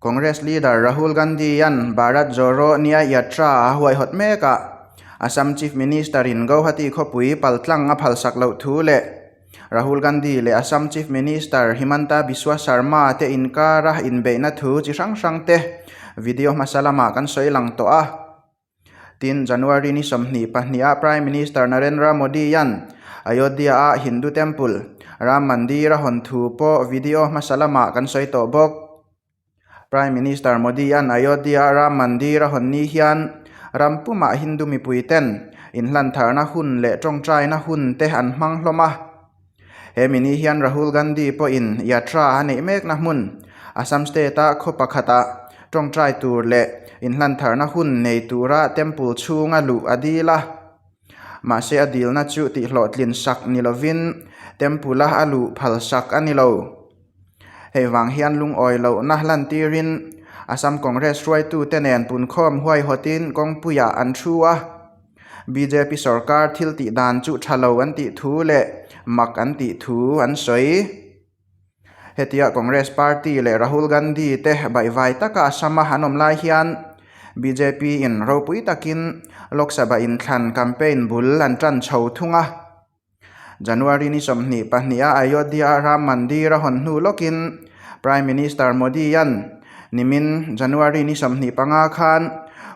Congress leader Rahul Gandhi-a'n Bharat Joro Nyay Yatra a huaihawt mekah Assam Chief Minister-in Guwahati khawpui paltlang a phalsak loh thu leh Rahul Gandhi leh Assam Chief Minister Himanta Biswa Sarma te inkara inbeihna thu chi hrang hrang te video hmasa lamah kan sawi lang tawh a. Tin, January ni 22-ah Prime Minister Narendra Modi-a'n Ayodhya-a Hindu Temple, Ram Mandir a hawn thu pawh video hmasa lamah kan sawi tawh bawk. Prime Minister Modi-a'n Ayodhya-a Ram Mandir a hawn ni hian ram pumah Hindu mipuiten inhlantharna hun leh tawngtaina hun te an hmang hlawm a. He mini hian Rahul Gandhi pawhin yatra a neih mekna hmun, Assam state-a khaw pakhatah tawngtai tur leh inhlantharna hun nei tura temple chhunga luh a dil a. Mahse a dilna chu tihhlawhtlin sak ni lovin temple-a a luh phal sak a ni lo. Hei vang hian lungawi lohna lantirin Assam Congress hruaitute nen punkhawm huaihawtin kawngpuiah an thu a. Bjp sorkar thil tih dan chu tha lo an tih thu leh mak an tih thu an sawi. Hetia Congress party leh Rahul Gandhi te baihvai taka Assam-a an awm lai hian bjp in ropui takin Lok Sabha inthlan campaign bul an tan chho thung a. January ni 22-a Ayodhya Ram Mandir a hawn hnu lawkin Prime Minister Modi-a'n nimin January ni 25 khan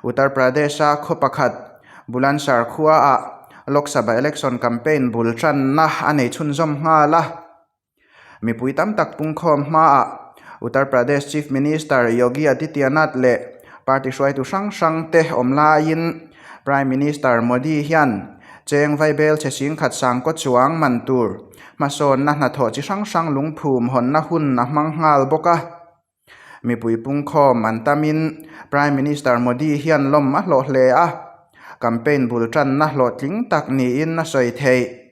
Uttar Pradesh-a khaw pakhat Bulandshahr khuaah Lok Sabha election campaign bul tanna a nei chhunzawm nghal a. Mipui tam tak pungkhawm hmaah Uttar Pradesh Chief Minister Yogi Adityanath leh party hruaitu hrang hrang te awm laiin Prime Minister Modi hian cheng vaibel chhe singkhat sangkaw chuang man tur hmasawnna hnathawh chi hrang hrang lungphum hawnna hun a hmang nghal bawk a. Mipui pungkhawm an tamin Prime Minister Modi hian lawm a hlawh hle a, campaign bul tanna hlawhtling tak niin a sawi theih.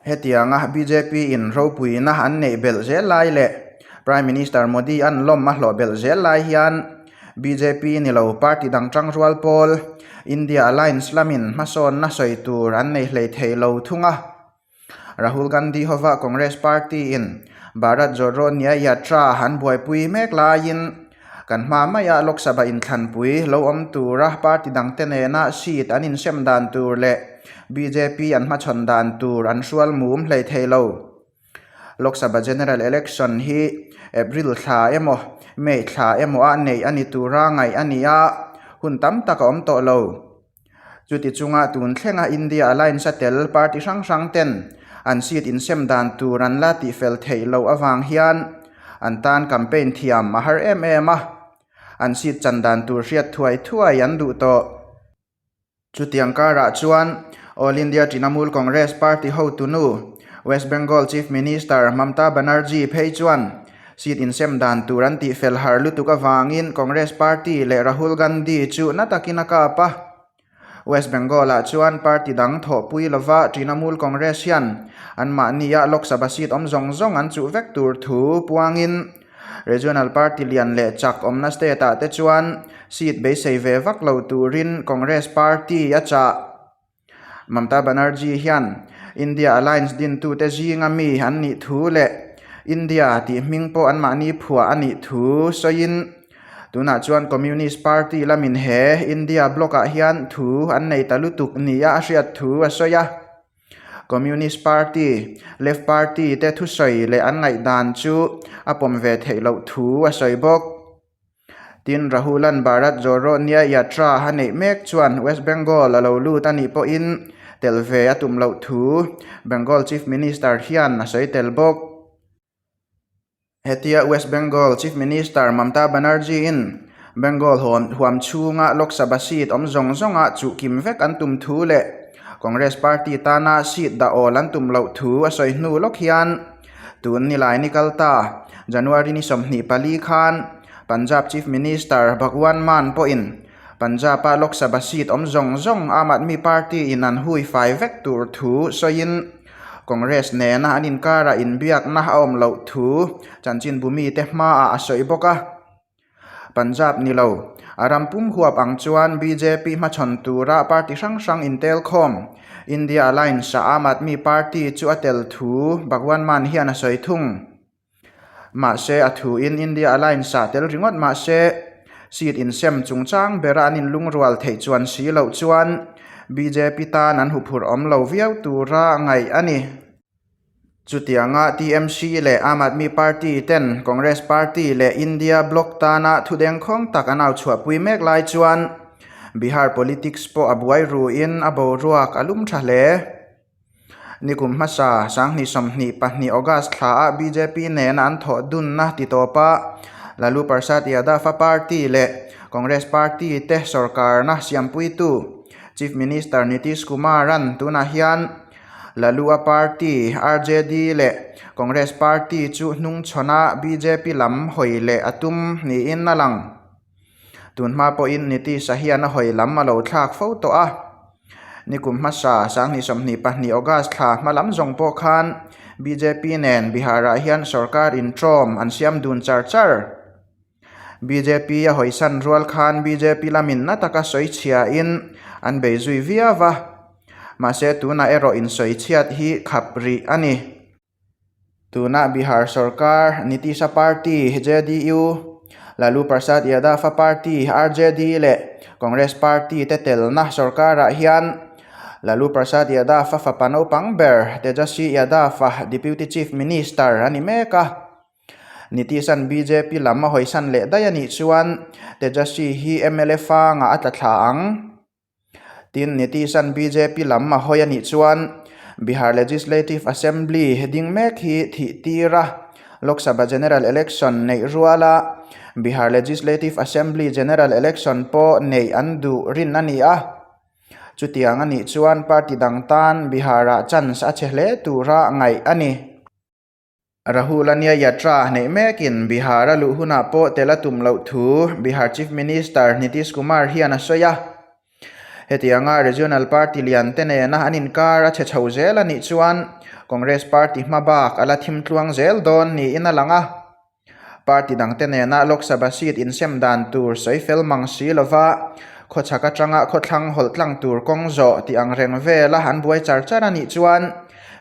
Hetianga bjp in ropuina an neih belh zel lai leh Prime Minister Modi an lawm a hlawh belh zel lai hian bjp ni lo party dang tangrual pawl India Alliance lamin hmasawnna sawi tur an nei hlei thei lo thung a. Rahul Gandhi hova Congress party in Bharat Jodo Nyay Yatra an buaipui mek laiin kan hma maia Lok Sabha inthlanpui lo awm tura party dangte nena seat an insem dan tur leh bjp an hmachhawn dan tur an hrual mum hlei thei lo. Lok Sabha General Election hi April thla emaw May thla emaw a neih a ni tura ngaih a ni a, hun tam tak a awm tawh lo. Chuti chunga tun thlenga India Alliance a tel party hrang hrang ten an seat insem dan tur an la tihfel theih loh avang hian an tan campaign thiam a har em em a, an seat chan dan tur hriat thuai thuai an duh tawh. Chutiang karah chuan All India Trinamool Congress party hotunu West Bengal Chief Minister Mamta Banerjee phei chuan Seat insem dan tur an tihfel har lutuk avangin Congress party leh Rahul Gandhi chu na takin a kap a. West Bengal-ah chuan party dang thawhpui lova Trinamool Congress hian anmahnia Lok Sabha seat awm zawng zawng an chuh vek tur thu puangin Regional party lian leh chak awmna state-ah te chuan seat beisei ve vak lo turin Congress party a chah. Mamta Banerjee hian India Alliance dintute zinga mi an nih thu leh India tih hming pawh anmahni phuah a nih thu sawiin tunah chuan Communist Party lamin he India bloc-ah hian thu an nei ta lutuk nia a hriat thu a sawi a. Communist Party, Left Party te thusawi leh an ngaihdan chu a pawm ve theih loh thu a sawi bawk. Tin, Rahulan Bharat Jodo Nyay Yatra a neih mek chuan West Bengal a lo lut a nih pawhin tel ve a tum loh thu Bengal Chief Minister hian a sawi tel bawk. Hetia West Bengal Chief Minister Mamta Banerjee-in Bengal huam chhunga Lok Sabha seat awm zawng zawnga chuh kim vek an tum thu leh Congress party tana seat dah awl an tum loh thu a sawi hnu lawk hian Tun nilai ni kal ta, January ni 24 khan Punjab Chief Minister Bhagwant Mann pawhin Punjab-a Lok Sabha seat awm zawng zawng Aam Aadmi Party in an hui fai vek tur thu sawiin Congress nena an inkarah inbiakna a awm loh thu chanchinbu mite hmaah a sawi bawk a. Punjab ni lo, a ram pum huap ang chuan bjp hmachhawn tura party hrang hrang intel khawm, India Alliance-a Aam Aadmi Party chu a tel thu Bhagwant Mann hian a sawi thung. Mahse, a thuin India Alliance ah tel ringawt mahse, seat insem chungchang bera an inlungrual theih chuan si loh chuan bjp tan an huphurh awm lo viau tura ngaih a ni. Chutianga TMC leh Aam Aadmi Party ten Congress Party leh India bloc tana thudengkhawng tak an au chhuahpui mek lai chuan Bihar politics pawh a buai ruin a boruak a lum tha hle. Nikum hmasa Sanghnih 22 August thla ah bjp nena an thawh dunna ti tawpa Lalu Prasad Yadav a party leh Congress party te sorkarna siampuitu Chief Minister Nitish Kumar an tunah hian Lalu a party RJD leh Congress party chu hnungchhawna bjp lam hawi leh a tum niin a lang. Tunhma pawhin Nitish-a hian a hawi lam a lo thlak fo tawh a. Nikum hmasa Sanghnih 22 August thla hma lam zawng pawh khan bjp nen Bihar-ah hian sorkar intrawm an siam dun char char. Bjp a hawisan rual khan bjp lamin na taka sawi chhiain an bei zui viau va. Mahse tunah erawh insawi chhiat hi khap rih a ni. Tuna Bihar sorkar Nitish-a party JDU, Lalu Prasad Yadav-a party RJD leh Congress party te telna sorkarah hian Lalu Prasad Yadav-a fapa naupang ber Tejasvi Yadav-a Deputy Chief Minister a ni mek a. Nitish-a'n bjp lam a hawisan leh daih a nih chuan Tejasvi hi mla fangah a tla thla ang. Tin, Nitish-a'n bjp lam a hawi a nih chuan Bihar Legislative Assembly ding mek hi thih tir a, Lok Sabha General Election neih ruala Bihar Legislative Assembly General Election pawh neih an duh rin a ni a. Chutiang a nih chuan party dang tan Bihar-ah chance a che hle tura ngaih a ni. Rahul a nia yatra neih mekin Bihar a luh hunah pawh tel a tum loh thu Bihar Chief Minister Nitish Kumar hian a sawi a. Hetianga regional party lian te nena an inkar a chhe chho zel a nih chuan Congress party hma bak a la thim tluang zel dawn niin a lang a. Party dangte nena Lok Sabha seat insem dan tur sawi fel mang si lova khawchhak atanga khawthlang hawlh tlang tur kawng zawh tih ang reng vela an buai char char a nih chuan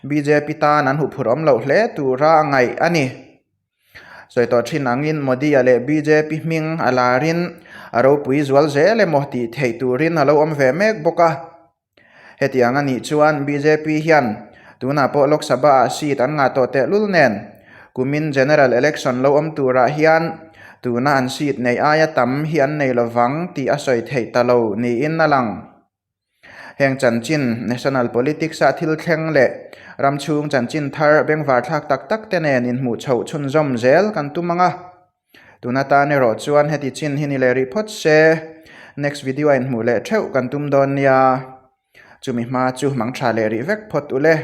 bjp tan an huphurh awm loh hle tura ngaih a ni. Sawi tawh thin angin Modi-a leh bjp hming a larin a ropui zual zel emaw tih theih turin a lo awm ve mek bawk a. Hetiang a nih chuan bjp hian tunah pawh Lok Sabha-ah seat an ngah tawh tehlul nen kumin General Election lo awm turah hian tuna an seat neih aia tam hi an nei lovang tih a sawi theih ta lo niin a lang. Heng chanchin National Politics-a thil thleng leh ram chhung chanchin thar bengvar thlak tak tak te nen inhmuh chhoh chhunzawm zel kan tum ang a. Tuna tan erawh chuan heti chin hi ni leh rih phawt se, next video a inhmuh leh theuh kan tum dawn nia. Chumi hma chu mang tha leh rih vek phawt ule.